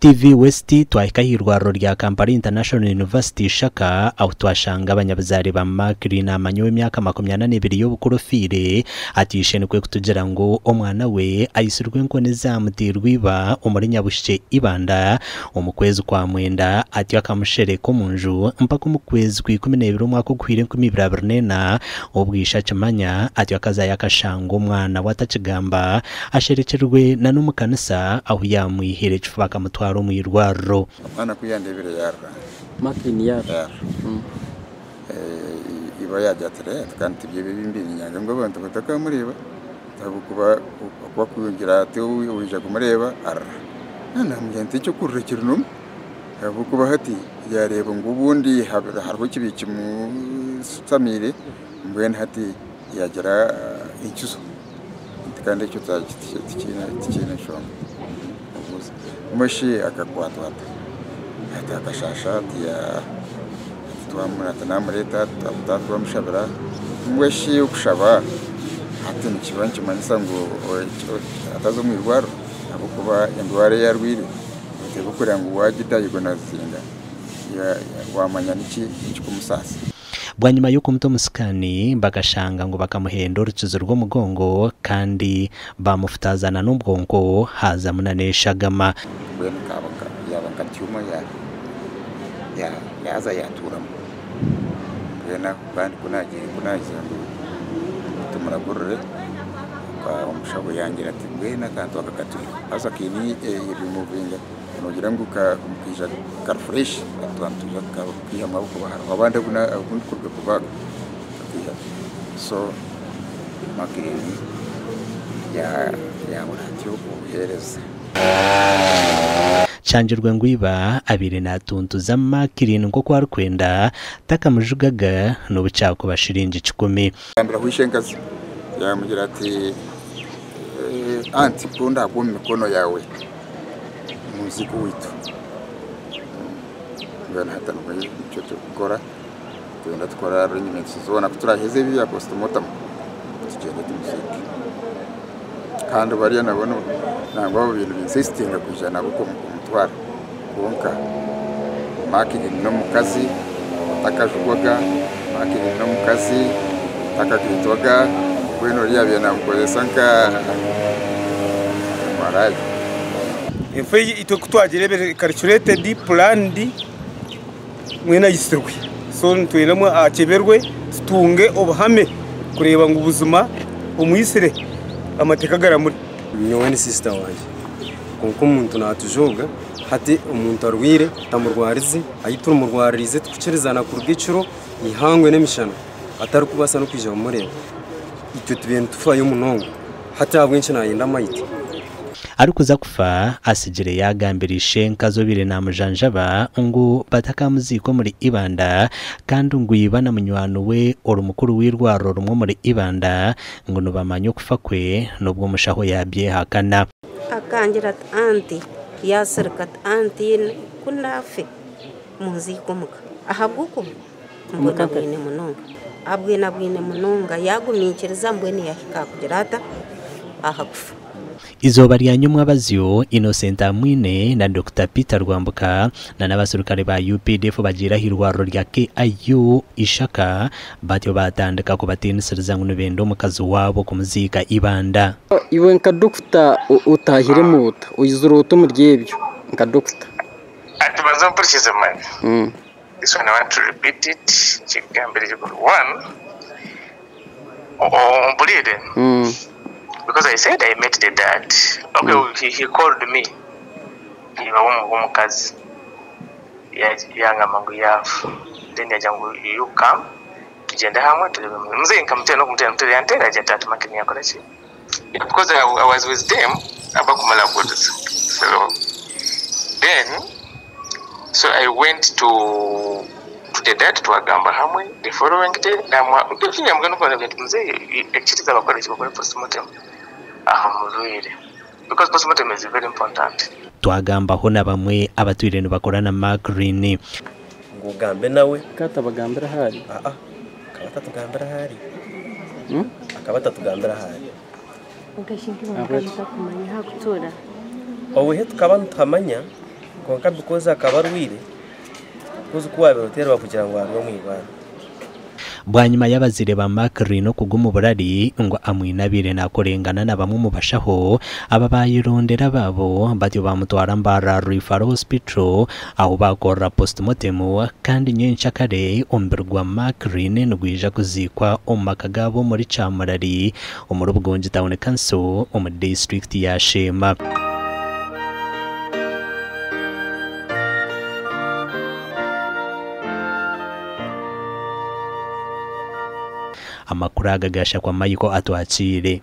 TV West twahika ah'eirwariro rya Kampala International University Ishaka ahu twashanga abanyabuzaare ba Macri Namanya ow'emyaka 42 y'obukuru ofiire ati ishe nikwo kutugira ngu omwana we aitsirwe enkoni ezaamuteirwe iba omuri Nyabushikye Ibanda omu kwezi kwa mwenda atyo akamushereka omu nju mpaka omu kwezi kwa 12 omwaka oguhweire 2024 obwo ishe akimanya atyo akazayo akashanga omwana we atakigamba Asherekirwe na n'omu kanisa ahu yaamwihire ekifuba akamutwara omu irwariro. Omwana ku yandeebire yaarira. Martin yaarira. Yaarira. Iba yaagira ati, Reero kandi tibyo ebi ebi mbaire niinyanga ngu abantu batakamureeba ahabw'okuba ku akungira ati oija kumureeba arira. Naamugira nti eky'okurira kiri nomu ahabw'okuba hati yaareeba ngu obundi hariho ekibaire kimushutamiire mbwenu hati yaagira enkizo. Nti kandi ekyo tikiine nshonga. Mbwenu shi akakwatwa ata? Ati akashaasha ati namureeta twamushabira. Mbwenu shi okushaba hati nikiba nikimanyisa ngu ataza omu irwariro ahabw'okuba endwara ei arwaire oteekwa kureeba ngu wagidayigonazinga wamanya niki ekirikumusaasa. Bwanyima y'okumuta omu sikaani, bakashanga ngu bakamuhenda orukizi rw'omugongo kandi baamufutaazana n'obwonko haazamu na n'eshagama. Mbwenu yaaba nka tumor yaaza yaatuuramu. Mbwenu aho kandi ku naagiire ku naagira ngu tumuragurire, omushaho yangira ati mbwenu akantu aka katwire haza kaine ebimuvinga Noogira ngu kaija kari fresh twaba nitwija kukaihamu ahabw'okuba hariho abandi abu ndikuruga kubaaga bakaihamu. So Makirini yaabura atyo obuheereza. Kyangirwe ngu iba abaire naatuntuza Makirini nk'oku arikwenda, takamujugaga n'obu kyakuba shiringi kikumi. Yagambiraho ishenkazi yaamugira ati, Anti ku ndaagwa omu mikono yaawe, omuzigu waitu. Mbwenu hati nibwo nikyo turikukora, nitwenda tukore arrangements zoona ku turaaheze ebi ebya postmortem tugyende tumuziike. Kandi bariya nabo nangwa abo babaire nibinsisitinga kwija nabo kumutwara kwonka Makirini n'omukazi otakajugwaga, Makirini n'omukazi otakagaitwaga, mbwenu oriya yaabaire naamukozesa nka maraaya. Enfu egi itwe ku twagireebire calculated, planned, mbwenu aitsirwe. So nitwenda ngu akyeberwe tutunge obuhame kureeba ngu buzima omwitsire amateeka garamuri. Nyowe ni sister wangye kwonka omuntu natujooga hati omuntu arwaire tamurwarize ahi turimurwaririze tukukirizana kuruga ekiro eihangwe n'emishana atarikubaasa n'okwija kumureeba itwe tubaire nitufayo munonga hati ahabw'enki nayenda amaite. Arikuza kufa, atsigire yaagambira ishenkazi obaire naamujanjaba ngu batakamuziika omuri Ibanda kandi ngu iba na munywani we ori mukuru w'eirwariro rimwe omuri Ibanda ngu nibamanya okufa kwe n'obu omushaho yaabyehakana. Akangira ati, Aunty, yaasirika ati, Aunty ku ndaafe munziike omuka ahabw'okuba mbonabwine munonga. Abwenabwine munonga yaagumiikiriza mbwenu yaahika aha kugira ata? Aha kufa. Eizooba rya nyomwabazyo, Innocent Amwine na Dokita Peter Rwambuka na n'abaserukare ba UPDF bagiire ah'eirwariro rya KIU Ishaka batyo baatandika kubatiinisiriza ngu nibenda omukazi waabo kumuziika Ibanda. Iwe nka dokita otahiremu ota? Oizire ota omuri ebyo nka dokita? Ati banza ompurikize man. This one I want to repeat it nkigambire one ompuriire because I said I met the dad okay he, he called me iba w'omukazi yangamba ngu yaafa then yagira ngu you come tugyende hamwe turebe muzeeyi nkamuteera n'okumuteera muteera yanteera yagira ati ati Makini yakora ki because I, I was with them abakumulaguriza so then so I went to to the dad twagamba hamwe the following day namwa ekinyambwa nokubona nti muzeeyi ekiriza bakore ki bakore postmortem aha murwaire because postmortem is very important. Twagambaho na bamwe abatwire nibakora na Macrin. Ngu ogambe nawe. Akaba atabagambira ahu ari? Aa, akaba atatugambira ahu ari. Akaba atatugambira ahu ari. Kwonka shi nk'imwe mukaba mutarikumanya ahu arikutuura? Obwihe tukaba nituhamanya Kwonka because akaba arwaire, because ku waabaire oteerwa kugira ngu arwe omu irwariro. Bwanyima y'abazaire ba Maclean okuguma oburari ngu Amwine abaire nakorengana na bamwe omu bashaho aba bayerondera abaabo batyo bamutwara Mbarara Referral Hospital ahu bakorera postmortem kandi nyenkyakare omubiri gwa Maclean nigwija kuziikwa omu maka gaabo omuri Kyamurari omuri Bugongi Town Council omu disiturikiti ya Sheema. Amakuru aga gashakwa Michael Atwakiire.